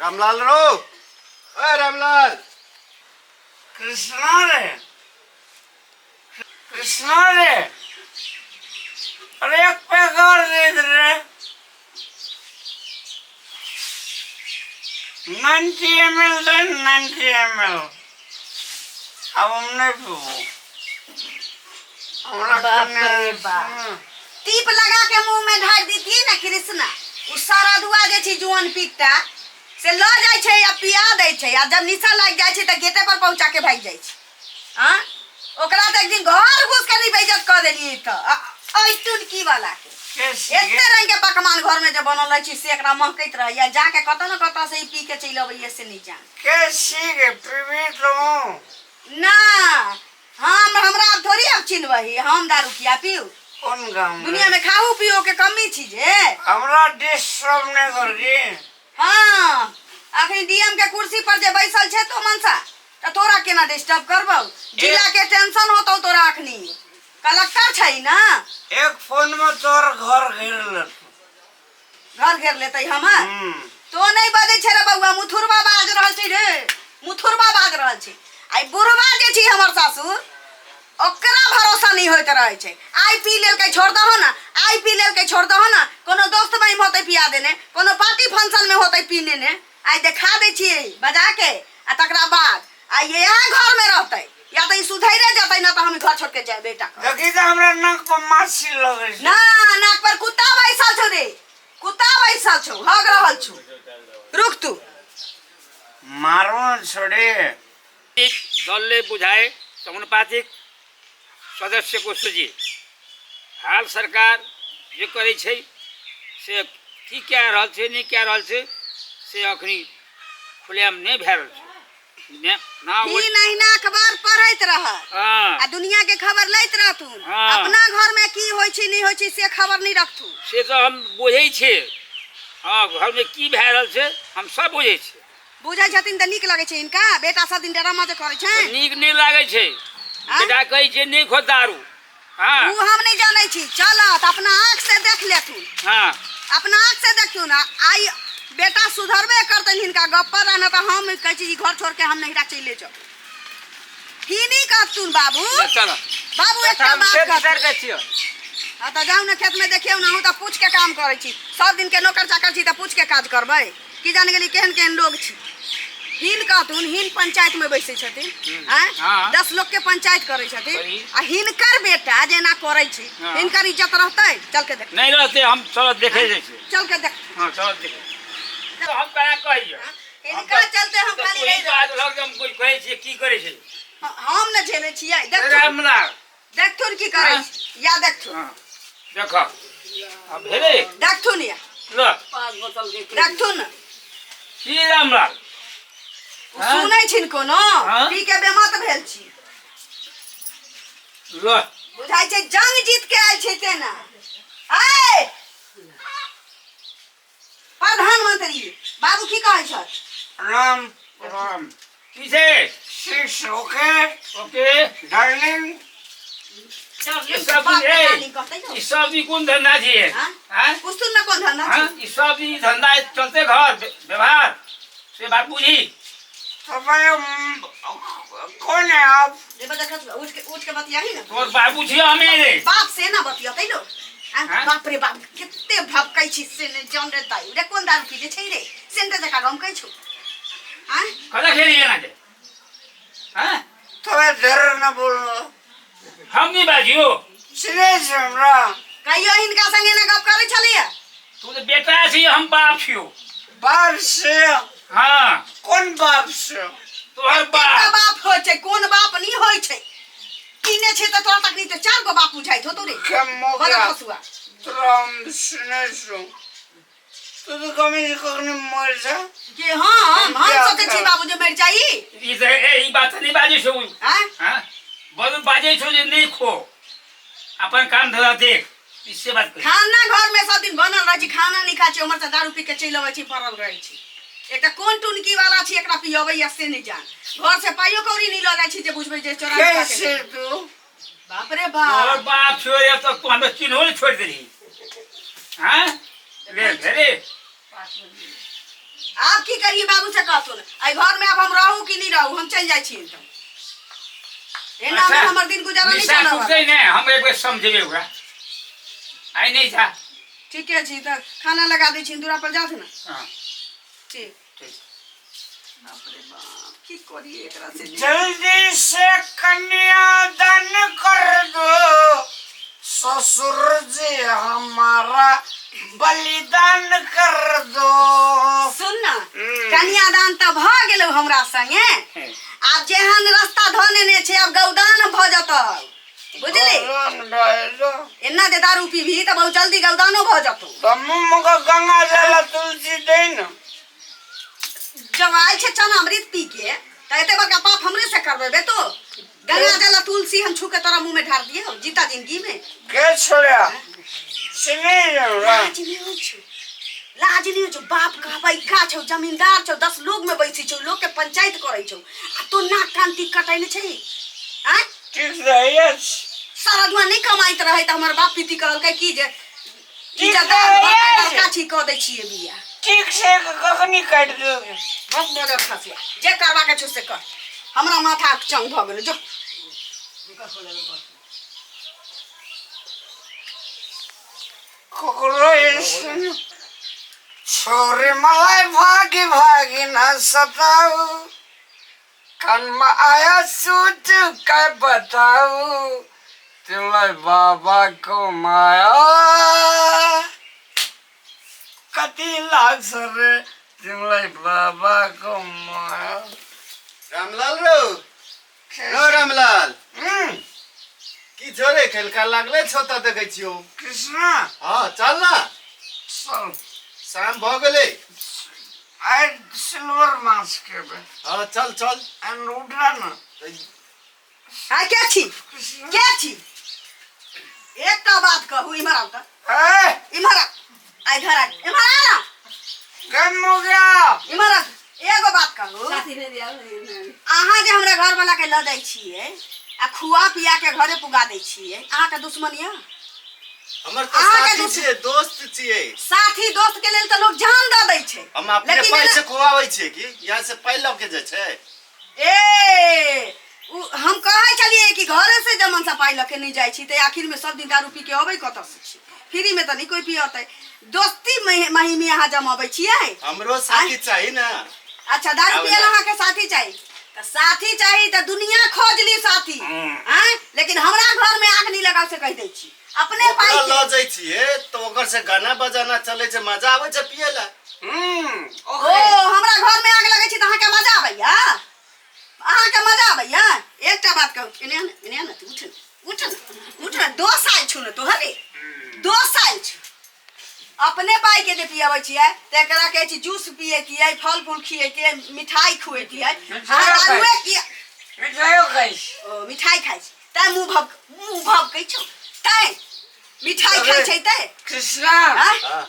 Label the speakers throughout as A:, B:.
A: रामलाल रो ए रामलाल
B: कृष्णा रे कृष्णा रे अरे एक पैग और दे दे रे 90 एम एल दे 90 एम एल। अब हम नहीं पीबो हमरा
C: बाप
B: कने
C: रे बाप। टीप लगा के मुंह में ढार दीती ना कृष्णा उ सारा दुआ जे छी जुआन पीटा से ल जाइ छै आ पिया दै छै आ जब निशा लागि जाइ छै तऽ गेटे पर पहुंचा के भागि जाइ छै आँ ओकरा तऽ एक दिन घर घुस के नहीं बेइज्जत कऽ देलियै तऽ एहि टुनकी वाला के एते रंग के पकवान घर में जे बनल रहै छै से एकरा महकैत रहैया जाके कतऽ ने कतऽ से ई पी के चलि अबैया से नहि जान
B: कैसी के पीबी तो
C: ना हम हमरा आब थोड़ी आब चिन्हबही हम दारू किया पीऊ
B: कोन गाम
C: दुनिया में खाहू पियो के कमी छी जे
B: हमरा डिस्टर्ब नहीं करगी
C: हाँ अखनी डीएम के कुर्सी पर जे बैसल छै तो मनसा तऽ तोरा केना डिस्टर्ब करबौ जिला के टेंशन होतौ तोरा अखनी कलेक्टर छै ना
B: एक फोन में तोर घर घेर लेतो
C: घर घेर लेतै हमर तो नहीं बजै छै रे बौआ मुथुरबा बाज रहल छै रे मुथुरबा बाज रहल छै आइ बुढ़बा जे छै हमर सासुर ओकरा भरोसा नहीं होइत रहै छै आइ पी लेलकै छोड़ दहो ना आइ पी लेलकै छोड़ दहो ना कोनो दोस्त महिम होतै पिया देने कोनो पार्टी फंक्शन में होतै पी लेने आइ देखा दै छियै बजा के आ तकरा बाद आ इएह घर में रहतै या तऽ ई सुधैरे जेतै ना तऽ हम घर छोड़ के जाय बेटा के
B: देखी तऽ हमरा नाक पर माछी लगै छै
C: ना नाक पर कुत्ता बैसल छौ रे कुत्ता बैसल छौ हग रहल छौ रुक तू
B: मारो छोड़े
D: एक दलले बुझाए समानुपातिक सदस्यको सूची हाल सरकार जे करै छै से की कए रहल छै नहि कए रहल छै से अखनी खुलेआम नहि भए रहल छै ने ना ओ
C: ही नहीं ना अखबार पढ़ैत रह
D: हँ
C: आ दुनिया के खबर लैत रहथुन
D: हाँ।
C: अपना घर में की होइ छै नहीं होइ छै से खबर नहीं रखथुन
D: से तऽ हम बुझै छियै हँ घरमे की भए रहल छै हम सब बुझै छियै
C: बुझै छथिन तऽ नीक लगै छै हिनका बेटा सब दिन ड्रामा जे करै छै
D: नीक नहि लागै छै
C: आँय?
D: बेटा कहै छै नहि खो दारू हँ
C: उ हम नहि जानै छी चलत अपना आँख से देख लेथुन
D: हँ
C: अपना आँख से देखथुन आ आइ बेटा सुधरबे करतनि हिनका गप पर आ नहि तऽ हम कहै छी ई घर छोड़ के हम नहिरा चलि जाउ ही नहीं कहथुन बाबू
D: चल
C: बाबू एकटा
E: हम
C: बात
E: खेत
C: कहथुन
E: उतारि दै छियौ
C: हाँ तऽ जाउ ने खेत में देखियौ ने अहूँ तऽ पूछ के काम करै छी सब दिन के नौकर चाकर छी तऽ पूछ के काज करबै की जाने गेली केहन केहन लोग छी हिन कहथुन हिन पंचायत में बैसै छथिन आँय
D: हाँ।
C: 10 लोग के पंचायत करै छथिन
D: सही।
C: आ हिनकर बेटा जेना करै छी
D: हाँ।
C: हिनकर इज्जत रहतै चल के देख
D: नहि रहतै हम चल देखै जाइ छियै
C: चल के देख
D: हँ चल देखै हम केना कहियै
C: हिनका चलते हम खाली रहि
D: बात लग हम कोई कहै छियै की करै छै
C: हम ने झेलै छियै देखथुन
D: रामलाल
C: देखथुन की करै
D: हाँ।
C: छी या देखथुन
D: हँ देख आब भेलै
C: देखथुन या
D: ल
C: देखथुन
D: की रामलाल हाँ?
C: सुनै छिन कोनो
D: हाँ?
C: पी के बेमत भेल छी
D: ल
C: बुझाइ छै जंग जीत के आयल छै तेना ऐ प्रधानमंत्री बाबू की कहै छथि
B: राम राम
D: की छै
B: सिक्स ओके
D: ओके
B: डार्लिंग
D: ई सब
C: बाप के
D: ए,
C: डार्लिंग कहतै यौ।
D: ई सब ई कोन धंधा छियै
C: हाँ?
D: आँय?
C: पुछथुन ने कोन धंधा
D: हाँ?
C: छै
D: ई सब ई धंधा चलते घर व्यवहार से बात बुझी
B: तपाईँ कौन है आप
C: रे बजा खस उठ के बतियाही ना
D: तोर बाबू छी हमे रे
C: बाप से ना बतियतै लो आँ,
D: हाँ?
C: बाप रे बाप कते भपकै छी से ने जान रे दाइ रे कोन दारू पीले छै रे सेंटे जकाँ गमकै छौ आँ
D: कतऽ खेली एना के हाँ
B: तपाईँ धेरै नबोल्नु
D: हम नहीं बाजियो
B: चिन्है छी हमरा
C: कहियो हिनका संगे ना गप करै छलियै
D: तू तो बेटा छी हम बाप छियो
B: बाप से
D: हाँ
B: कोन बाप से
D: तोहर
C: एकटा
D: बाप
C: बाप होइ छै कोन बाप नहीं होइ छै तीने छै तऽ तोरा तखनी तऽ चार गो बाप बुझाइत होतौ रे
B: के
C: बड़ा
B: मौका
C: फसुआ
B: तोरा हम सुनै छु तू तऽ कमी कखनी मर जा
C: के हम सोचै छी बाबू जे मरि जाइ
D: ई तऽ ए, ई बात नहीं बाजै छौ
C: आँय
D: हाँ बड़ बाजै छौ जे नहीं खो अपन काम धंधा देख इससे बात कर
C: खाना घर में सब दिन बनल रहै छी खाना नहीं खाइ छी उम्हर से दारू पी के चलि अबै छी पड़ल रहै छी एकटा कोन टुनकी वाला छी एकरा पियबै से नहीं जान घर से पाइयो कौड़ी नहीं लऽ जाइ छी जे बुझबै जे चोरा नुका के
B: कैसे तू
C: बाप रे
D: तोहर
C: बाप
D: बाप छो रे तो तू हमें चिन्हो नहीं छोड़ देली हाँ ले ले
C: आब की करिए बाबू से कहथुन एहि घर में आब हम रहू कि नहीं रहू हम चलि जाइ छी तऽ एना में हमर दिन गुजारा नहीं
D: निशा
C: चलऽ
D: टूटतै ने हम एक बेर समझेबै ओकरा आइ नहि जा
C: ठीके छी तऽ खाना लगा दै छी दूरा पर जाथ ने
D: हाँ
C: ठीक
D: ठीक
C: बाप रे बाप की करिए एकरा से
B: जल्दी से कन्यादान कर दो ससुर जी हमारा बलिदान कर दो
C: सुन ना कन्यादान तऽ भऽ गेलौ हमरा संगे आब जेहन रास्ता धऽ नेने छै आब गौदान भऽ जतौ बुझली
B: गौदान भऽ जेतौ।
C: एना जे दारू पीबही तऽ बहुत जल्दी गौदानो भऽ जतौ
B: तऽ मुँह के गंगा जल तुलसी दे न
C: जब आयल छै चना अमृत पी के तऽ एते बड़का पाप हमरे से करबेबे तो गंगा जल आ तुलसी हम छू के तोरा मुंह में ढार दिए जीता जिंदगी में
B: के छोड़िया सुनै हमरा
C: लाज नहीं होइ छौ लाज नहीं होइ छौ बाप कहबै का छौ जमींदार छौ 10 लोग में बैसै छौ लोग के पंचायत करै छौ आ तो नाक कान ती कटैने छै आँय
B: ठीक रहैए
C: सारा दुआ नहीं कमाइत रहै तऽ हमर बाप पिती कहलकै की जे
B: ठीक
C: इज्जतदार
B: रहैए
C: घरके लड़का छी कऽ दै छियै बियाह
B: ठीक से कखनी काटि देलकै
C: बस बजर खसिया जे करबाके छौ से कर हमरा माथा चंग भऽ गेलै जो
B: ककरो ऐसन छोरी मलाई भागी भागी न सताऊ कानमा आया सूट के बताऊ तिमीलाई बाबाको माया कति लाग्छ रे तिमीलाई बाबाको माया
A: रामलाल रौ रौ रामलाल की छौ रे खेलका लागले छौ तऽ देखै छियौ
B: कृष्ण
A: हँ चल ना
B: चल
A: शाम भऽ गेलै
B: आइ सिल्वर माछ खेबै
A: हँ चल चल
B: एंड उठा न
C: आ के छी
B: कृष्ण
C: के छी एकटा बात कहू इम्हर आउ तऽ
B: ए
C: इम्हर आ आ इधर आ इम्हर आ ना
B: गम हो गया
C: इम्हर आ एगो बात कहू अहाँ जे हमरा घर वाला के लऽ जाइ छियै आ खुआ पिया के घरे पुगा दै छियै अहाँके दुश्मन यऽ
A: हमर तऽ
C: अहाँके
A: साथी
C: दुश्मन
A: छियै दोस्त छियै
C: साथी दोस्त के लेल तऽ लोग जान दऽ दै छै
A: हम अपने
C: लेकिन
A: पाइ से
C: एना-
A: खुआबै छियै कि यहाँ से पाइ लऽ के जाइ छै
C: ए उ हम कहै छलियै कि घरे से जमन से पाइ लऽ के नहि जाइ छी तऽ आखिर में सब दिन दारू पी के अबै कतऽ से छी फ्री में तऽ नहि कोइ पियतै दोस्ती महिमी अहाँ जमाबै छियै
A: हमरो साथी चाही ने
C: अच्छा दारू
A: आबै
C: पियल
A: ना।
C: अहाँके साथी चाही तऽ साथी चाही तऽ दुनिया खोज ली साथी आँय लेकिन हमरा घर में आग नहीं लगाओ से कहि दै छी अपने
A: ओकरा
C: पाइ के
A: लऽ जाइ छियै तऽ ओकर से गाना बजाना चलै छै मजा आबै छै पियै लए
C: ओ हमरा घर में आग लगै छै तऽ अहाँके मजा आबैया अहाँके मजा आबैया एकटा बात कहू एने आन, एने आन, तू उठ ने, उठ ने, उठ ने 2 साल छु ने तोहर रे 2 साल छु अपने पाइ के जे पियाबै छियै तऽ एकरा कहै छी जूस पियैतियै फल फूल खियैतियै मिठाई खुएतियै अहाँ दारुए किया
B: मिठाइयो खाइ छी
C: ओ मिठाई खाइ छी तैं मुँह भव मुँह भवकै छौ तैं मिठाई खाइ छै तैं
B: कृष्णा
C: आँय?
A: हँ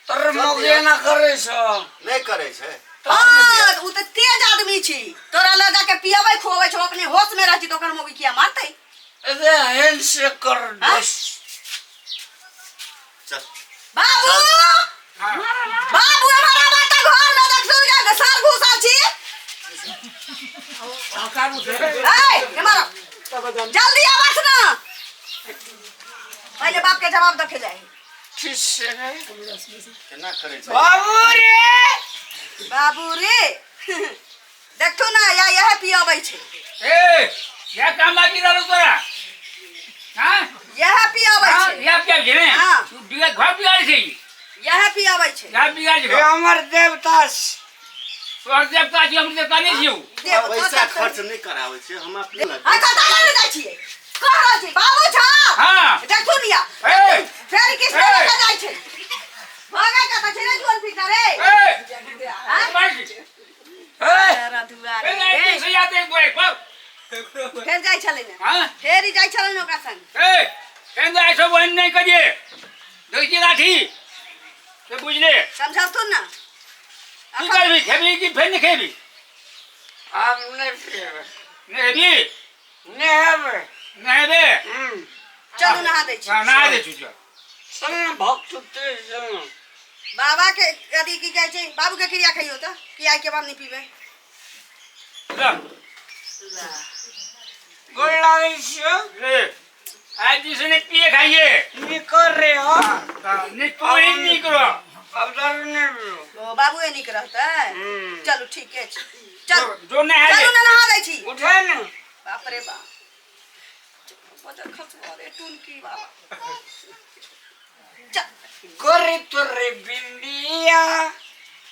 B: तोर मौगी ना करै छौ
A: नहि करै छै
C: हँ उ तऽ तेज आदमी छी तोरा लऽ जाके पियबै खुअबै छौ अपने होश में रहै छी तऽ ओकर मौगी किया मारतै
B: अरे हैंडशेक कर
C: हाँ?
B: दोस्त
A: चल
C: बाबू बाबू हमारा बात घर में देखलू जा सार घुसा छी ए हमारा जल्दी आवास ना पहले बाप के जवाब देखे जाए
B: ठीक छै रे
A: केना करै छै
B: बाबू रे
C: बाबू रे देखथु ना या यह पियबै छै
D: ए या काम बाकी रहलो तोरा हाँ
C: यह पियबै
D: हाँ
C: छै
D: या पिया छै ने
C: हाँ।
D: तू बिगा घर बिगाड़ छै
C: यह पियबै छै
D: या बिगाड़
B: ये
D: छै
B: हमर देवता छै
D: तोहर देवता छी हमर देवता नहि छियौ
C: देवता
A: पैसा
C: देवता।
A: खर्च नहि कराबै छै हम अपने लग
C: आ कतऽ लऽ जाइ छियै कह रहल छी बाबू छौ
D: हाँ।
C: देखथु निया
D: ए
C: फेर कृष्ण
D: ए।
C: लऽ जाइ छै भागै कतऽ छै रे जुअन पीटा रे
D: ए
C: हाँ?
D: मार छी
B: ए
C: तोरा दुआरे
D: ए
C: रे।
D: से याद एक बोए पर
C: फेर जाइ छलै ने
D: हाँ
C: फेर ई जाइ छलै ने ओकरा संग
D: ए एंदा ऐसो बहन नहीं करिए देखी लाठी से बुझले
C: समझौथुन ना
D: तू करबी खेबी कि फेर नहीं खेबी
B: हम नहि पियबै
D: नहीं खेबी
B: नहि हेबै
D: नहीं हेबे
B: हम्म
C: चलू नहा दै छी
D: ना दे चुचो
B: चल न भक्त तेज चल न
C: बाबा के अथी की कहै छै बाबू के क्रिया खइयो तऽ कि आइ के बाद नहि पीबै
D: ल
B: गोर लागै छियौ
D: रे आइ दिस ने पिए खाइए
B: निकर रे हो
D: नहीं तू ही नीक रह
B: अब दारू नहि पीबो
C: ओ बाबुए नीक रहतै
B: हम्म।
C: चलू ठीके छै चलू
D: जो नहा
C: चलू ने नहा दै छी
B: उठे ने
C: बाप रे बाप बजर खसबो रे टुनकी बाबा चल
B: गोरे तोरे बिंदिया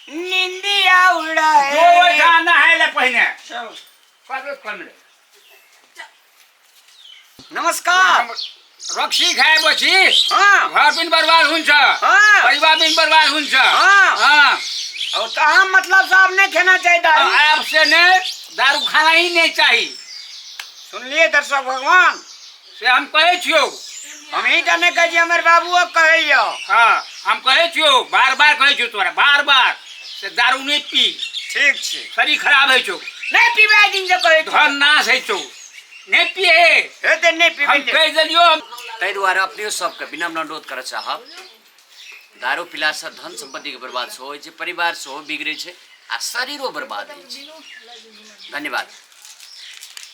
B: निंदिया उड़ाए
D: जो ओहिठाम नहाय लए पहिने
B: चल।
D: कतौ कम रे
B: नमस्कार
D: रक्सी खाएपछि
B: हाँ
D: घर पनि बर्बाद हुन्छ
B: हाँ
D: परिवार पनि बर्बाद हुन्छ
B: हाँ।
D: हाँ।
B: और तो हम मतलब साहब नहीं खेना चाहिए दारू
D: आब से ने दारू खाना ही नहीं चाही
B: सुनलिए दर्शक भगवान
D: से हम कहै छियौ
B: हम ही जाने कहै छी हमर बाबूओ कहैया
D: हाँ हम कहै छियौ बार बार कहै छियौ तोरा बार बार से दारू नहीं पी
B: ठीक छै
D: शरीर खराब होइ छौ
B: नहीं पीबै आइ दिन से कहै छी
D: धन नाश होइ छौ नहीं पिए
B: हे तऽ नहीं
D: हम
B: पीबै
D: कहि देलियौ
E: ताहि दुआरे अपनेओ सबके विनम्र अनुरोध करऽ चाहब दारू पीलासँ धन सम्पत्तिके बर्बाद सेहो होइ छै परिवार सेहो बिगड़ै छै आ शरीरो बर्बाद होइ छै धन्यवाद।